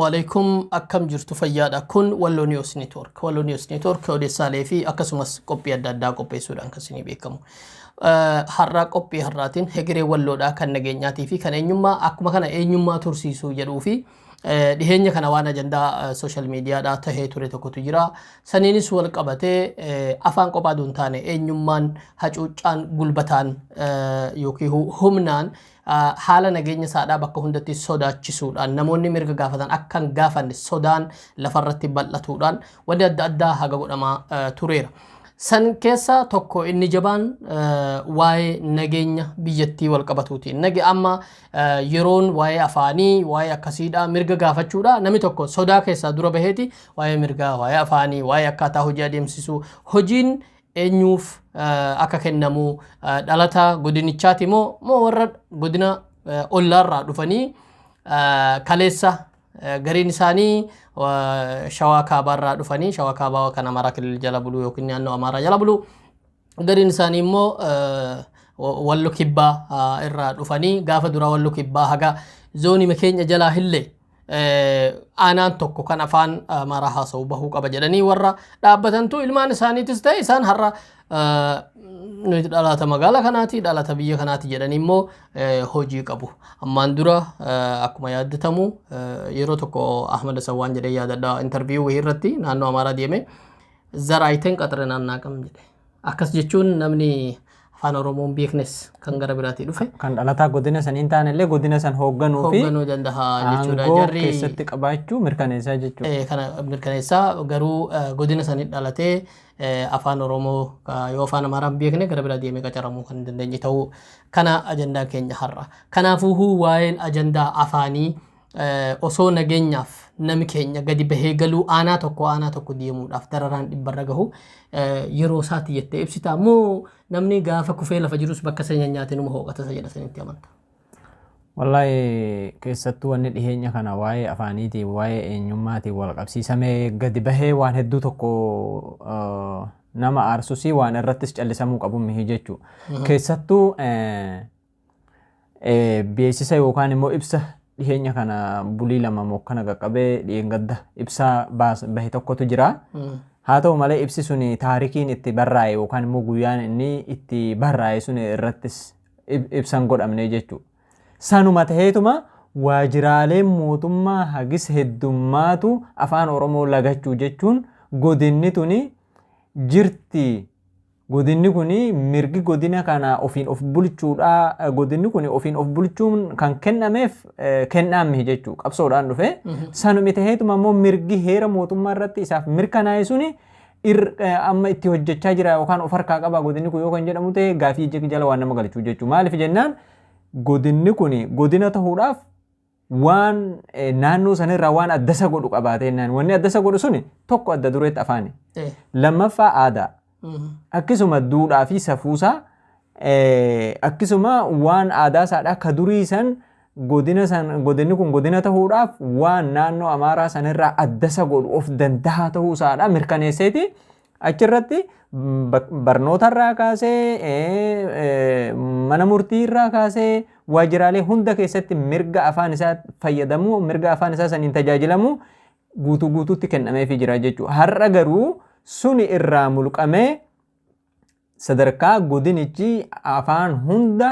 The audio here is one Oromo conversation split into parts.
Alaikum, akkam jirtu? Fayyaadha. Kun Walloo News Network. Walloo News Network odeessaalee fi akkasumas qophii adda addaa qopheessuudhaan kan isinii beekamu. Har'aa qophii har'aatiin hegeree walloodhaa kan nageenyaatii fi kan eenyummaa, akkuma kana eenyummaa tursiisuu jedhuu fi dhiheenya kana waan ajandaa social mediadhaa tahee ture tokkotu jira. Saniinis wal qabatee afaan qophaa duun taane eenyummaan hacuuccaan gulbataan yookiin humnaan haala nageenya isaadhaa bakka hundatti sodaachisuudhaan, namoonni mirga gaafatan akka hin gaafanne sodaan lafarratti bal'atuudhaan wanni adda addaa haga godhamaa tureera. San keessa tokko inni jabaan waa'ee nageenya biyyattii wal qabatuuti. Nage amma yeroon waa'ee afaanii, waa'ee akkasiidha, mirga gaafachuudha. Namni tokko sodaa keessaa dura baheeti waa'ee mirgaa, waa'ee afaanii, waa'ee akkaataa hojii adeemsisuu, hojiin eenyuuf akka kennamu, dhalata godinichaati moo warra godina ollaarraa dhufanii kaleessa gariin isaanii Shawaa Kaabaarraa dhufanii, Shawaa Kaabaa kan Amaaraa Kilil jala buluu yookiin naannoo Amaaraa jala buluu, gariin isaanii immoo Wallo Kibbaa irraa dhufanii, gaafa duraa Wallo Kibbaa haga zoonii keenya jalaa illee aanaan tokko kan afaan Amaaraa haasa'u bahuu qaba jedhanii warra dhaabbatantu, ilmaan isaaniitis ta'e isaan har'a nuti dhalata magaalaa kanaati, dhalata biyya kanaati jedhanii immoo hojii qabu. Ammaan dura akkuma yaadatamu yeroo tokko Ahmad Hassan waan jedhee yaadadha, interview wayii irratti naannoo Amaaraa deeme, "ዘር አይተን ቀጥረን አናውቅም" jedhe. Akkas jechuun namni afaan Oromoon beeknes kan gara biraatii dhufe kan dhalataa godina sanii hin taane illee godina san hoogganuu fi hoogganuu danda'a jechuudha. Aangoo Jarri keessatti qabaachuu mirkaneessaa jechuudha. Kana mirkaneessaa, garuu godina sanii dhalatee afaan Oromoo yoo afaan Amaaraa hin beekne gara biraa deemee qacaramuu kan hin dandeenye ta'uu kana ajandaa keenya har'a. Kanaafuu waa'een ajandaa afaanii osoo nageenyaaf nami keenya gadi bahee galuu, aanaa tokko aanaa tokko deemuudhaaf dararaan dhibbarra gahu yeroo isaati jettee ibsitaa moo namni gaafa kufee lafa jirus bakka isa nyaate numa hooqata isa jedha sanitti amanta? Wallaahi, keessattuu wanni dhiheenya kana waa'ee afaaniitiin, waa'ee eenyummaatiin wal qabsiisamee gadi bahee waan hedduu tokko nama aarsusii, waan irrattis callisamuu qabu mihi jechuudha. Keessattuu beeksisa yookaan immoo ibsa dhiheenya kana bulii 2 mokkana qaqqabee dhiyeengadda ibsa bahe tokkotu jira. Haa ta'u malee, ibsi sun taarikiin itti barraa'e yookaan immoo guyyaan inni itti barraa'e sun irrattis ibsan godhamne jechuudha. Sanuma taheetuma waajiraaleen mootummaa hagis heddummaatu afaan Oromoo lagachuu jechuun godinni tuni jirti. Godinni kun mirgi godina kana ofiin of bulchuudha. Godinni kun ofiin of bulchuun kan kennameef kennaan mihi jechuudha. Qabsoodhaan dhufe. Sanumi taheetuma immoo mirgi heera mootummaa irratti isaaf mirkanaa'e suni amma itti hojjechaa jira yookaan of harkaa qaba godinni kun yoo kan jedhamu ta'e, gaafii jala waan nama galchuu jechuudha. Maaliif jennaan, godinni kun godina ta'uudhaaf waan naannoo sanirraa waan addasa godhu qabaatee naan, wanni addasa godhu suni tokko adda dureetti afaani. Lammaffaa aadaa. Akkasuma duudhaa fi safuusaa, akkasuma waan aadaa isaadhaa ka durii san, godina san, godinni kun godina ta'uudhaaf waan naannoo Amaaraa sanirraa addasa godhu of dandahaa ta'uu isaadhaa mirkaneesseeti achirratti barnootarraa kaasee, mana murtiirraa kaasee, waajjiraalee hunda keessatti mirga afaan isaa fayyadamuu, mirga afaan isaa saniin tajaajilamuu guutuu guutuutti kennameefii jira jechuudha. Har'a garuu suni irraa mulqamee sadarkaa godinichi afaan hunda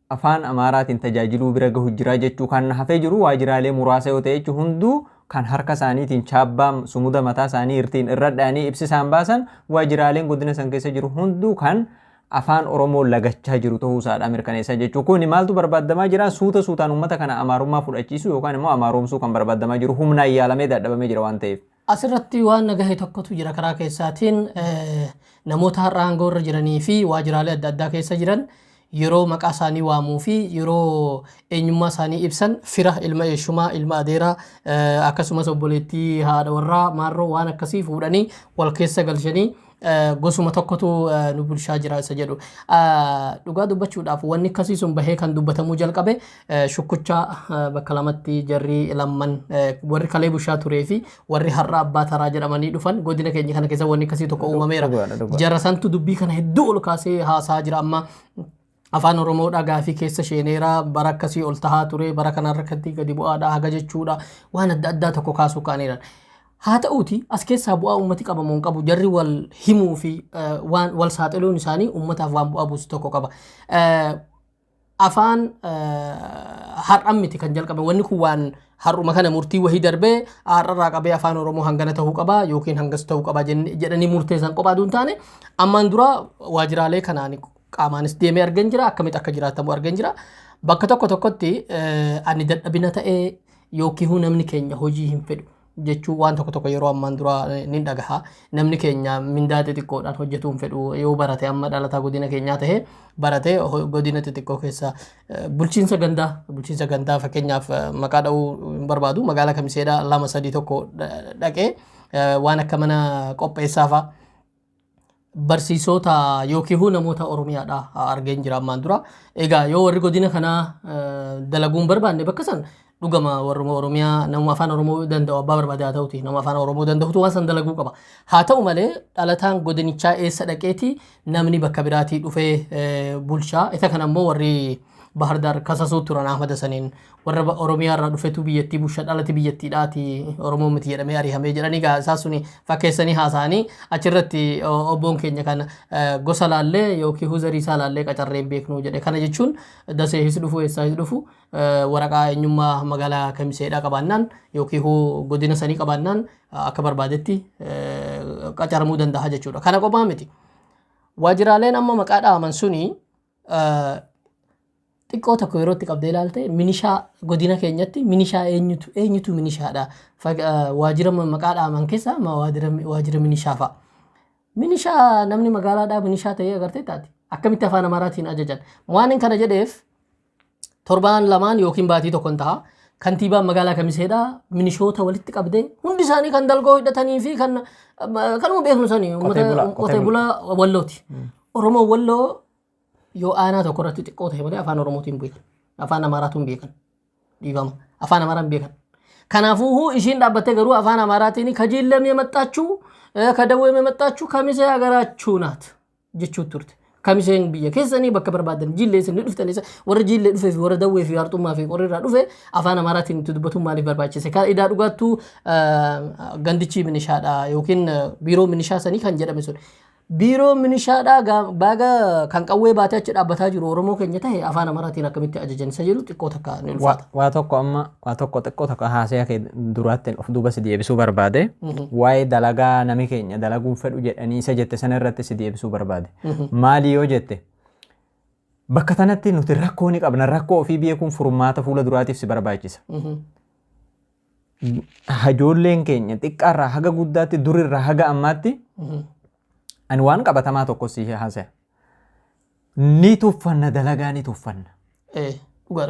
afaan Amaaraatiin tajaajiluu bira gahu jira jechuu. Kan hafee jiru waajjiraalee muraasa yoo ta'e jechuun, hunduu kan harka isaaniitiin chaabbaa sumuda mataa isaanii irtiin irra dha'anii ibsi isaan baasan, waajjiraaleen godina san keessa jiru hunduu kan afaan Oromoo lagachaa jiru ta'uu isaadha mirkaneessa jechuu. Kuni maaltu barbaadamaa jira? Suuta suutaan uummata kana Amaarummaa fudhachiisuu yookaan immoo Amaaromsuu kan barbaadamaa jiru, humnaan yaalamee dadhabamee jira waan ta'eef. Asirratti waan nagahe tokkotu jira. Karaa keessaatiin namoota har'a aangoo irra jiranii fi waajjiraalee adda addaa keessa jiran yeroo maqaa isaanii waamuu fi yeroo eenyummaa isaanii ibsan, fira, ilma eeshumaa, ilma adeeraa, akkasumas obboleettii haadha warraa maarroo waan akkasii fuudhanii wal keessa galchanii gosuma tokkotu nu bulchaa jira isa jedhu. Dhugaa dubbachuudhaaf, wanni akkasii sun bahee kan dubbatamuu jalqabe shukkuchaa bakka lamatti jarri lamman, warri kalee bushaa turee fi warri har'a abbaa taraa jedhamanii dhufan, godina keenya kana keessa wanni akkasii tokko uumameera. Dhugaadha, dhugaadha. Jara santu dubbii kana hedduu ol kaasee haasaa jira amma. Afaan Oromoodhaa gaafii keessa sheeneeraa, bara akkasii ol tahaa ture, bara kanarra akkatti gadi bu'aadha haga jechuudha, waan adda addaa tokko kaasuu ka'aniiran. Haa ta'uuti, as keessaa bu'aa uummati qabamu hin qabu. Jarri wal himuu fi waan wal saaxiluun isaanii uummataaf waan bu'aa buusu tokko qaba. Afaan har'an miti kan jalqabe. Wanni kun waan har'uma kana murtii wahii darbee har'arraa qabee afaan Oromoo hangana ta'uu qaba yookiin hangas ta'uu qaba jedhanii murteessan qophaa duun taane, ammaan dura waajjiraalee kanaan qaamaanis deemee argan jira, akkamitti akka jiraatamu argan jira. Bakka tokko tokkotti ani dadhabina ta'ee yookiin namni keenya hojii hin fedhu jechuu waan tokko tokko yeroo ammaan dura ni dhagaha. Namni keenya mindaa xixiqqoodhaan hojjetuu hin fedhu. Yoo barate, amma dhalataa godina keenyaa ta'e, barate godina xixiqqoo keessa bulchiinsa gandaa, fakkeenyaaf maqaa dha'uu hin barbaadu, magaalaa Kamiseedhaa lama sadii tokko dhaqee waan akka mana qopheessaa fa'a barsiisota yookiin namoota Oromiyaadha argeen jira ammaan dura. Egaa yoo warri godina kanaa dalaguu hin barbaanne, bakka san dhugama warruma Oromiyaa, nama afaan Oromoo danda'u, abbaa barbaade haa ta'uti, nama afaan Oromoo danda'utu waan san dalaguu qaba. Haa ta'u malee, dhalataan godinichaa eessa dhaqeeti namni bakka biraatii dhufee bulchaa? Isa kana immoo warri Bahar Daar kasasuu turan Ahmad Hasaniin, warra Oromiyaa irraa dhufetu biyyattii bulcha, dhalati biyyattiidhaati, Oromoo miti jedhamee arihamee jedhanii gaa isaa suni fakkeessanii haasa'anii achirratti obboon keenya kana gosa laallee yookiin huzarii isaa laallee qacarree hin beeknu jedhe. Kana jechuun Daseehis dhufu, eessaahis dhufu, waraqaa eenyummaa magaalaa Kamiseedhaa qabaannaan yookiin godina sanii qabaannaan akka barbaadetti qacaramuu danda'a jechuudha. Kana qophaa miti. Waajjiraaleen amma maqaa dhaaman suni xiqqoo tokko yeroo itti qabdee ilaalte, minishaa godina keenyatti minishaa eenyutu eenyutu minishaadha? Waajjira maqaa dhaaman keessaa waajjira minishaa fa'a. Minishaa namni magaalaadhaa minishaa ta'ee agartee taati. Akkamitti afaan Amaaraatiin ajajan? Waan kana jedheef, torbaan lamaan yookiin baatii tokkon ta'a. Kantiibaan magaalaa Kamiseedhaa minishoota walitti qabdee, hundi isaanii kan dalgoo hidhatanii fi kan kanuma beeknu sanii qotee bulaa Wallooti. Oromoo Walloo yoo aanaa tokko irratti xiqqoo ta'e malee afaan Oromootiin beekan. Afaan Amaaraatiin beekan. Dhiifama. Afaan Amaaraan beekan. Kanaafuu ishiin dhaabbattee garuu afaan Amaaraatiin ከጂለም የመጣችሁ፣ ከደቡብ የመጣችሁ ከሚሴ ሀገራችሁ ናት jechuu turte. Kamiseen biyya keessanii, bakka barbaadan Jillee isin dhuftan, isa warra Jillee dhufee fi warra Dawwee fi Harxummaa fi Qorrirraa dhufe afaan Amaaraatiin itti dubbatuun maaliif barbaachise? Kan idaa dhugaattuu gandichi minishaadha yookiin biiroo minishaa sanii kan jedhame sun. Biiroo minishaadhaa baaga kan qawwee baatee achi dhaabbataa jiru Oromoo keenya ta'e, afaan Amaaraatiin akkamitti ajajan isa jedhu xiqqoo takka ni ulfaata. Waa tokko amma, waa tokko xiqqoo tokko haasaya kee duraatti of duuba si deebisuu barbaade. Waa'ee dalagaa nami keenya dalaguun fedhu jedhanii isa jette sana irratti si deebisuu barbaade. Maali yoo jette, bakka tanatti nuti rakkoo ni qabna. Rakkoo ofii beekuun furmaata fuula duraatiif si barbaachisa. Ijoolleen keenya xiqqaarraa haga guddaatti, durirraa haga ammaatti, ani waan qabatamaa tokko si haasaya. Ni tuffanna, dalagaa ni tuffanna.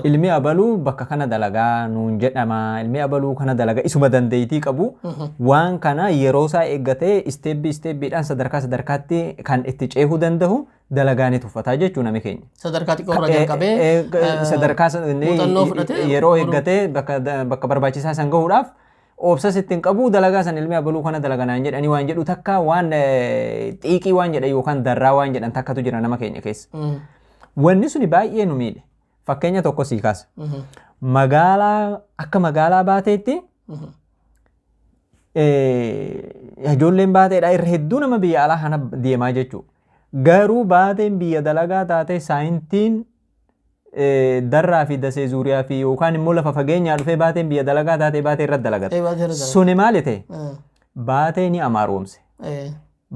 Ilmi abaluu bakka kana dalagaa nuun jedhama. Ilmi abaluu kana dalagaa isuma dandeettii qabu. Waan kana yeroo isaa eeggatee step steppiidhaan sadarkaa sadarkaatti kan itti ceehuu danda'u dalagaa ni tuffataa jechuu nami keenya. Sadarkaa xiqqoo irraa jalqabee sadarkaa muuxannoo fudhatee yeroo eeggatee bakka barbaachisaa san gahuudhaaf obsas ittiin qabu. Dalagaa san ilmi abaluu kana dalaganaan jedhanii waan jedhu takka, waan xiiqii waan jedhan yookaan darraa waan jedhan takkatu jira nama keenya keessa. Wanni suni baay'ee nu miidhe. Fakkeenya tokko sii kaasa. Magaalaa akka magaalaa Baateetti ijoolleen Baateedha irra hedduu nama biyya alaa kana deemaa jechuudha. Garuu Baateen biyya dalagaa taatee, saayintiin Darraa fi Dasee zuuriyaa fi yookaan immoo lafa fageenyaa dhufee Baateen biyya dalagaa taatee Baatee irratti dalagata. Suni maali ta'e? Baatee ni amaaroomse.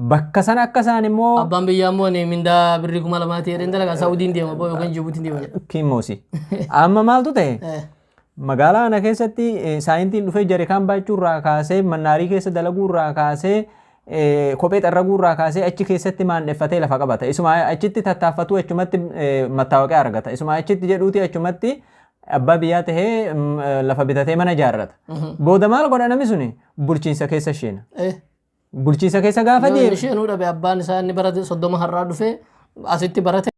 Bakka sana akka isaan immoo Abbaan biyyaa immoo ani mindaa birrii 2000ti jedheen dalagaa, Saawudiin deema boo yookaan Jibuutiin deema jedha. Kimmoosi. Amma maaltu ta'e? Magaalaa kana keessatti saayintiin dhufee jarikaan baachuu irraa kaasee, mannaarii keessa dalaguu irraa kaasee, kophee xarraguu irraa kaasee achi keessatti maandeffatee lafa qabata. Isuma achitti tattaaffatuu achumatti mattaawaqee argata. Isuma achitti jedhuuti achumatti abbaa biyyaa tahee lafa bitatee mana ijaarrata. Booda maal godha namni suni? Bulchiinsa keessa isheena. Bulchiinsa keessa gaafa Yoo inni deeme isheenuu dhabe, abbaan isaa inni bara 30 har'aa dhufee asitti barate.